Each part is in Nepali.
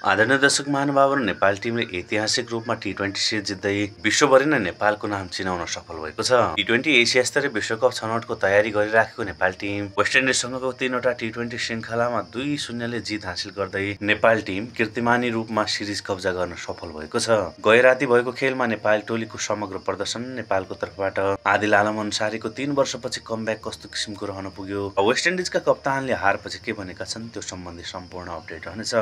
आदरणीय दर्शक महानुभावहरू, नेपाल टिमले ऐतिहासिक रूपमा टी20 सिरिज जित्दै विश्वभरि नै नेपालको नाम चिनाउन सफल भएको छ। टी20 एसिया स्तरीय विश्वकप छनौटको तयारी गरिराखेको नेपाल टिम वेस्ट इन्डिजसँगको 3वटा टी20 श्रृङ्खलामा 2-0ले जित हासिल गर्दै नेपाल टिम कीर्तिमानी रूपमा सिरिज कब्जा गर्न सफल भएको छ। गए राति भएको खेलमा नेपाल टोलीको समग्र प्रदर्शन, नेपालको तर्फबाट आदिल आलम अन्सारीको 3 वर्षपछि कमब्याक कस्तो किसिमको रहन पुग्यो, वेस्ट इन्डिजका कप्तानले हारपछि के भनेका छन्, त्यो सम्बन्धी सम्पूर्ण अपडेट रहनेछ।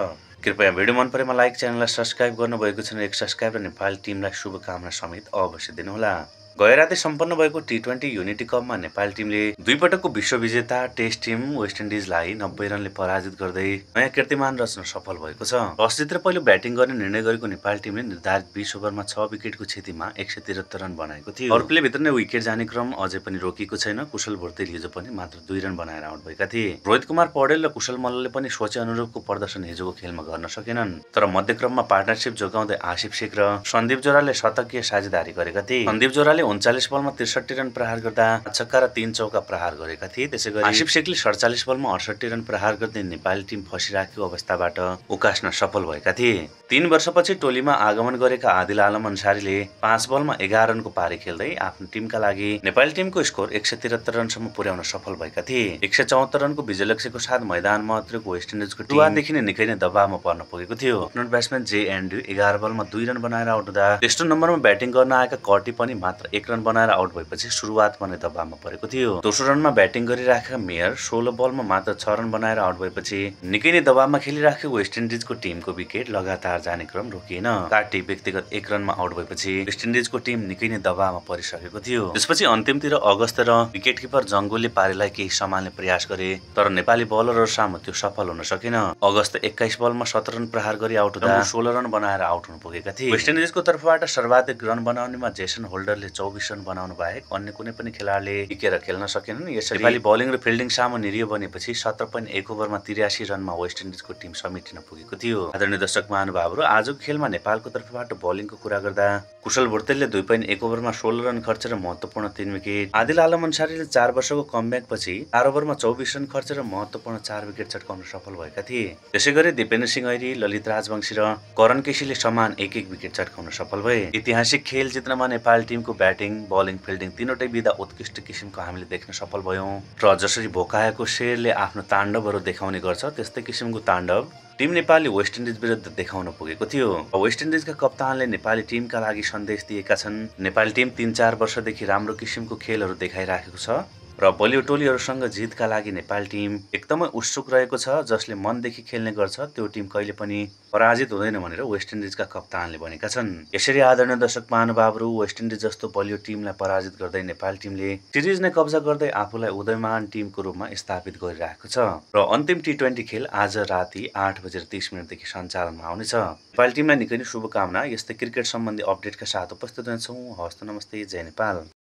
कृपया भिडियो मन परेमा लाइक, च्यानललाई सब्स्क्राइब गर्नुभएको छैन एक सब्स्क्राइब र नेपाल टिमलाई शुभकामना समेत अवश्य दिनुहोला। गए राति सम्पन्न भएको टी20 युनिटी कपमा नेपाल टिमले 2 पटकको विश्व विजेता टेस्ट टिम वेस्ट इन्डिजलाई 90 रनले पराजित गर्दै नयाँ कीर्तिमान रच्न सफल भएको छ। टस जितेर पहिलो ब्याटिङ गर्ने निर्णय गरेको नेपाल टिमले निर्धारित 20 ओभरमा 6 विकेटको क्षतिमा 173 रन बनाएको थियो। अर्को प्लेभित्र नै विकेट जाने क्रम अझै पनि रोकिएको छैन। कुशल भुर्तेल हिजो पनि मात्र 2 रन बनाएर आउट भएका थिए। रोहित कुमार पौडेल र कुशल मल्लले पनि सोचे अनुरूपको प्रदर्शन हिजोको खेलमा गर्न सकेनन्। तर मध्यक्रममा पार्टनरशिप जोगाउँदै आसिफ शेख र सन्दीप जोराले शतकीय साझेदारी गरेका थिए। सन्दीप जोराले 39 बलमा 63 रन प्रहार गर्दा छक्का र 3 चौका प्रहार गरेका थिए। त्यसैगरी आसिफ शेखले 47 बलमा 68 रन प्रहार गर्दै नेपाली टिम फसिराखेको अवस्थाबाट उकास्न सफल भएका थिए। 3 वर्षपछि टोलीमा आगमन गरेका आदिल आलम अन्सारीले 5 बलमा 11 रनको पारी खेल्दै आफ्नो टिमका लागि नेपाली टिमको स्कोर 173 रनसम्म पुर्याउन सफल भएका थिए। 174 रनको विजय लक्ष्यको साथ मैदानमा उत्रेको वेस्ट इन्डिजको सुरुवातदेखि नै निकै नै दबावमा पर्न पुगेको थियो। ओपनर ब्याट्सम्यान जे एन्ड्रु 11 बलमा 2 रन बनाएर आउट हुँदा तेस्रो नम्बरमा ब्याटिङ गर्न आएका कर्टी पनि मात्र 1 रन बनाएर आउट भएपछि सुरुवातमा नै दबावमा परेको थियो। दोस्रो रनमा ब्याटिङ गरिराखेका मेयर 16 बलमा मात्र 6 रन बनाएर आउट भएपछि निकै नै दबावमा खेलिराखेको वेस्ट इन्डिजको टिमको विकेट लगातार जाने क्रम रोकिएन। कार्टी व्यक्तिगत 1 रनमा आउट भएपछि वेस्ट इन्डिजको टिम निकै नै दबावमा परिसकेको थियो। त्यसपछि अन्तिमतिर अगस्त र विकेटकिपर जङ्गोले पारीलाई केही सम्हाल्ने प्रयास गरे, तर नेपाली बलरहरू सामु त्यो सफल हुन सकेन। अगस्त 21 बलमा 17 रन प्रहार गरी आउट हुँदा 16 रन बनाएर आउट हुन पुगेका थिए। वेस्ट इन्डिजको तर्फबाट सर्वाधिक रन बनाउनेमा जेसन होल्डरले 24 रन बनाउनु बाहेक अन्य कुनै पनि खेलाडीले टिकेर खेल्न सकेनन्। यसरी नेपाली बलिङ र फिल्डिङ सामु निरियो बनेपछि 17.1 ओभरमा 83 रनमा वेस्ट इन्डिजको टिम समेटिन पुगेको थियो। आदरणीय दर्शक महानुभावहरू, आजको खेलमा नेपालको तर्फबाट बलिङको कुरा गर्दा कुशल भुर्तेलले 2.1 ओभरमा 16 रन खर्चेर महत्त्वपूर्ण 3 विकेट, आदिल आलम अन्सारीले 4 वर्षको कमब्याक पछि 4 ओभरमा 24 रन खर्चेर महत्त्वपूर्ण 4 विकेट चटकाउन सफल भएका थिए। त्यसैगरी दिपेन्द्र सिंह ऐरी, ललित राजवंशी र करण केसीले समान 1-1 विकेट चटकाउन सफल भए। ऐतिहासिक खेल जित्नमा नेपाल टिमको ब्याटिङ, बलिङ, फिल्डिङ तीनवटै विधा उत्कृष्ट किसिमको हामीले देख्न सफल भयौं र जसरी भोकाएको शेरले आफ्नो ताण्डवहरू देखाउने गर्छ, त्यस्तै किसिमको ताण्डव टिम नेपालले वेस्ट इन्डिज विरुद्ध देखाउन पुगेको थियो। वेस्ट इन्डिजका कप्तानले नेपाली टिमका लागि सन्देश दिएका छन्। नेपाली टिम 3-4 वर्षदेखि राम्रो किसिमको खेलहरू देखाइराखेको छ र बलियो टोलीहरूसँग जितका लागि नेपाली टिम एकदमै उत्सुक रहेको छ। जसले मनदेखि खेल्ने गर्छ त्यो टिम कहिले पनि पराजित हुँदैन भनेर वेस्ट इन्डिजका कप्तानले भनेका छन्। यसरी आदरणीय दर्शक महानुभावहरू, वेस्ट इन्डिज जस्तो बलियो टिमलाई पराजित गर्दै नेपाली टिमले सिरिज नै कब्जा गर्दै आफूलाई उदयमान टिमको रूपमा स्थापित गरिरहेको छ र अन्तिम टी20 खेल आज राति 8:30 देखि सञ्चालनमा आउनेछ। नेपाली टिमलाई निकै नै शुभकामना। यस्तै क्रिकेट सम्बन्धी अपडेटका साथ उपस्थित हुनेछौँ। हवस् त, नमस्ते, जय नेपाल।